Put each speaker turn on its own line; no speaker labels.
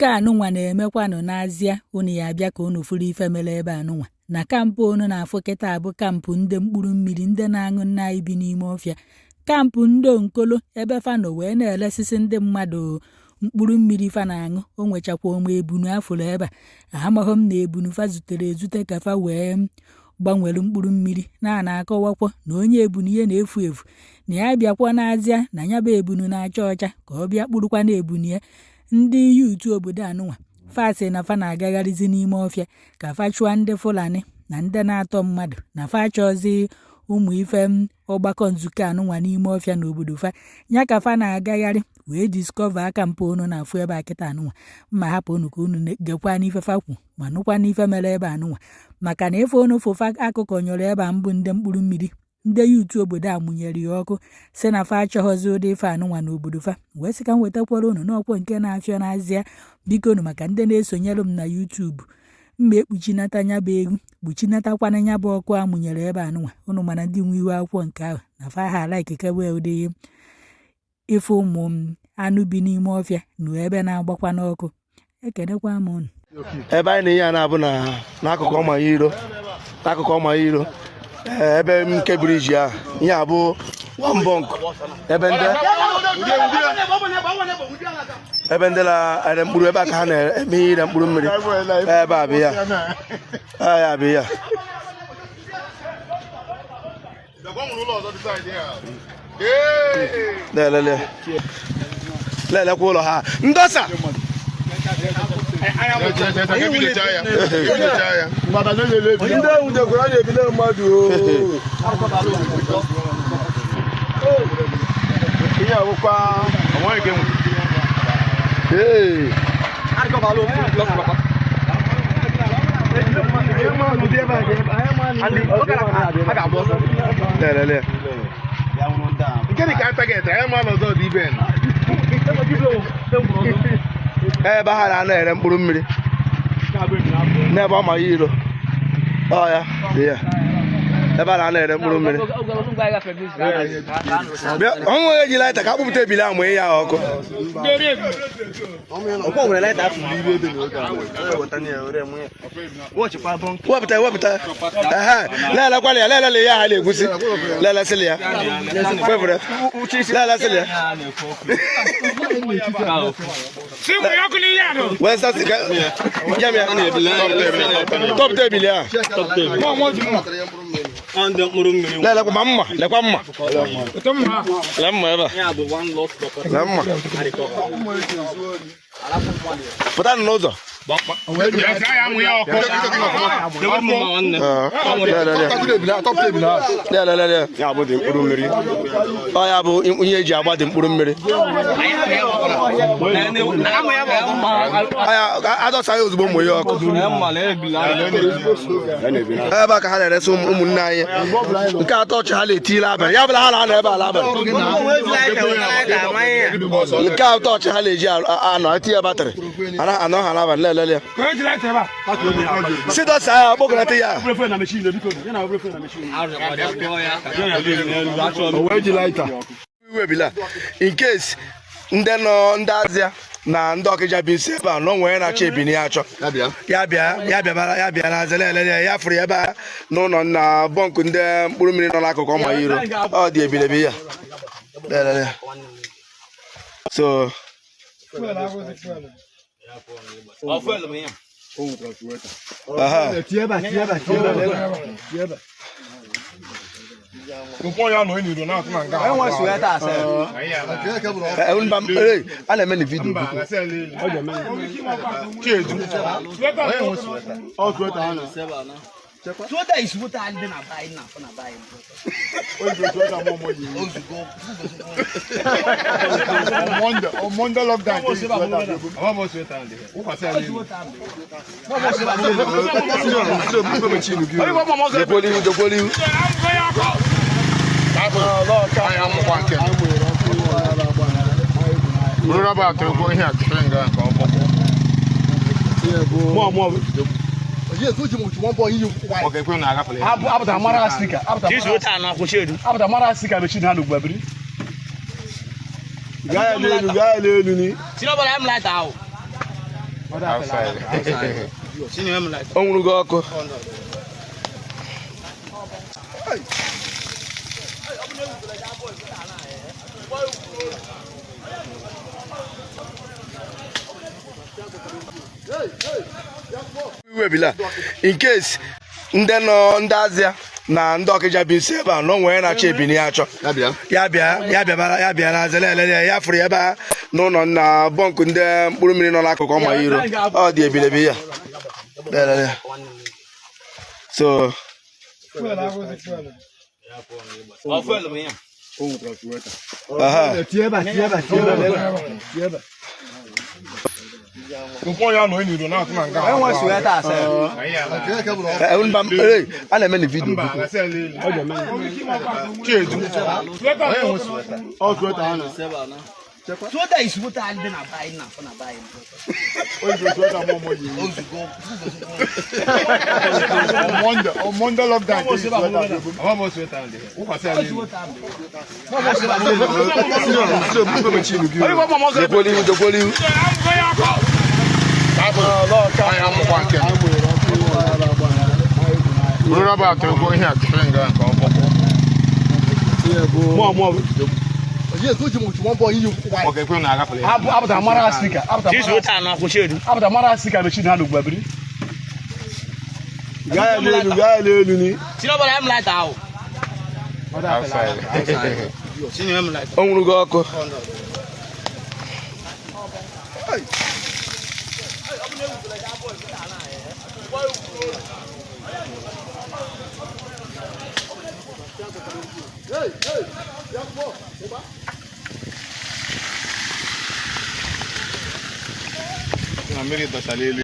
Nzukọ anụnwa na-emekwanụ n'azịa. Unu ya abịa ka unu fụrụ ife mere ebe anụnwa na camp unu na-afụ kịta bụ camp ndị mkpụrụ mmiri, ndị na-aṅụ nna anyị bi n'ime ọfịa, camp ndị onkolo, ebe fa nọ wee na-elesisi ndị mmadụ mkpụrụ mmiri fa na-aṅụ. O nwechakwa ụmụ ebunu afụrụ ebe a. Amaghị m na ebunu fa zutere ezute ka fa wee gbanwere mkpụrụ mmiri na na-akọwakwa na onye ebunu ihe na-efu efu na ya bịakwa n'azịa na ya bụ ebunu na-acha ọcha ka ọ bịa kpụrụkwa na ebunu ya. Ndị youth obodo anụnwa fa sị na fa na-agagharịzi n'ime ọfịa ka fa chụọ ndị Fulani na ndị na-atọ mmadụ, na fa achọzi ụmụ ife ọgbakọ nzukọ anụnwa n'ime ọfịa n'obodo fa. Ya ka fa na-agagharị wee discover camp unu na-afụ ebe a kịta anụnwa. Mma hapụ unu ka unu gekwa n'ife fa kwu ma nụkwa n'ife mere ebe anụnwa, maka na ife unu fụfa akụkọ nyụrụ ebe a mbụ ndị mkpụrụ mmiri. Ndị youth obodo a mụnyere ya ọkụ, si na fa achọghọzi ụdị ife anụnwa n'obodo fa. Wee sị ka m wetakwara unu n'ọkwọ nke na-afịọ n'azịa. Biko unu, maka ndị na-esonyere m na YouTube, mma ekpuchinata nya bụ egwu, kpuchinatakwana nya bụ ọkụ a mụnyere ebe anụnwa. Unu mana ndị nwe ihu akwụkwọ nke ahụ na fa ha alaikikewe ụdị ife ụmụ anụ bi n'ime ọfịa na ebe na-agbakwa n'ọkụ. Ekenekwa m unu.
Ebe anyị na-enye ya na-abụ na n'akụkụ ọmanye iro, n'akụkụ ọmanye iro, ebe nke bridge ahụ. Ihe a bụ one bunk, ebe ndị na-ere mkpụrụ, ebe a ka ha na-eme ihe ire mkpụrụ mmiri. Ebe a bụ ya, ya bụ ya. Lelele, lelekwa ụlọ ha ndọsa.
Ndị enwudekwara na-ebile mmadụ.
Ihe awụkwa. Ee. Lelele.
Nke dị ka target anyị ma n'ọzọ dị ibe.
Ebe ha na-ana ere mkpụrụ mmiri n'ebe ọ ma ya iro ọ ya dị ya, ebe a na-ana ere mkpụrụ mmiri. Bịa, ọnwụ onye ji lighter ka akpụpụta ebili ahụ mụnye ya ọkụ. Wepụta, wepụta. Ehe, lelekwala ya, lelele ya. Ha na-egwusi, lelesịlị ya, wepụta, lelesịlị ya. Wee sasị ka nye m ya tọpụta ebili ahụ. Lelekwa ma mma, lekwa mma, lee mma ebe a, lee mma. Pụta n'ụzọ. Lelele, ya bụ dị mkpụrụ mmiri. Ọ ya bụ ihe eji agba dị mkpụrụ mmiri. Adọsa ya ozugbo, mụ ya ọkụ. Ebe a ka ha na-eresi ụmụnne anyị nke atọ ọchị ha na-etile abalị ya bụla ha na-anọ ebe ala abalị. Nke atọ ọchị ha na-eji anọ etinye battery anọ ha n'abalị. Lelele ya, si dọsa ya, kpokọnata ya. Iwe ebila in case ndị nọ, ndị azịa na ndị ọkịja bi nso ebe a nọ nwere na-achọ ebini ya achọ ya bịa, ya bịabara, ya bịa n'azị. Lelele ya, ya fụrụ ya ebe a n'ụlọ na bunk ndị mkpụrụ mmiri nọ n'akụkụ ọma iro. Ọ dị ebilebi ya. Lelele ya. So aha. Mba, a na-eme na video, biko.
Sweater is sweater dị na be anyị na-afụ na be anyị. Ozugbo.
On Monday lockdown.
Jekwuola ihu, jekwuola ihu.
Rọba atụrụ ihe atụrụ nga nke ọkpọkọ. Ọka ekwe na-agafele.
Apụta mara sticker. Apụta mara sticker mechie ha n'ugbu abiri.
Gaa ya n'elu, gaa ya n'elu ni.
Tinye ọbara m lighter ahụ.
O nwurugo ọkụ. Iwebila in case ndị nọ ndị Azịa na ndị Ọkịja bi nso ebe a na o nwere na-achọ ebini ya achọ, ya bịa, ya bịabara, ya bịa na azịa elele ya, ya fụrụ ya ebe a n'ụlọ nna bunk ndị mkpụrụ mmiri nọ n'akụkụ ọma iro ọ dị ebilebi ya lelele ya. So aha. Eh, mba, a na-eme na video, biko.
Sweater is moto anyị dị na be anyị na-afụ na be anyị. Ozugbo.
On Monday lockdown.
Jekwuola ihu, jekwuola ihu.
Rọba atụrụ ihe a tụrụ nga nke ọkpọkọ. Ọ ga-ekwe na agafere ya.
Apụta mara sika. Apụta mara sika mechiri ha n'ugbu ebiri.
Gaa ya n'elu, gaa ya n'elu ni.
Outside.
O nwurugo ọkụ.
Na mmiri dọchara elu.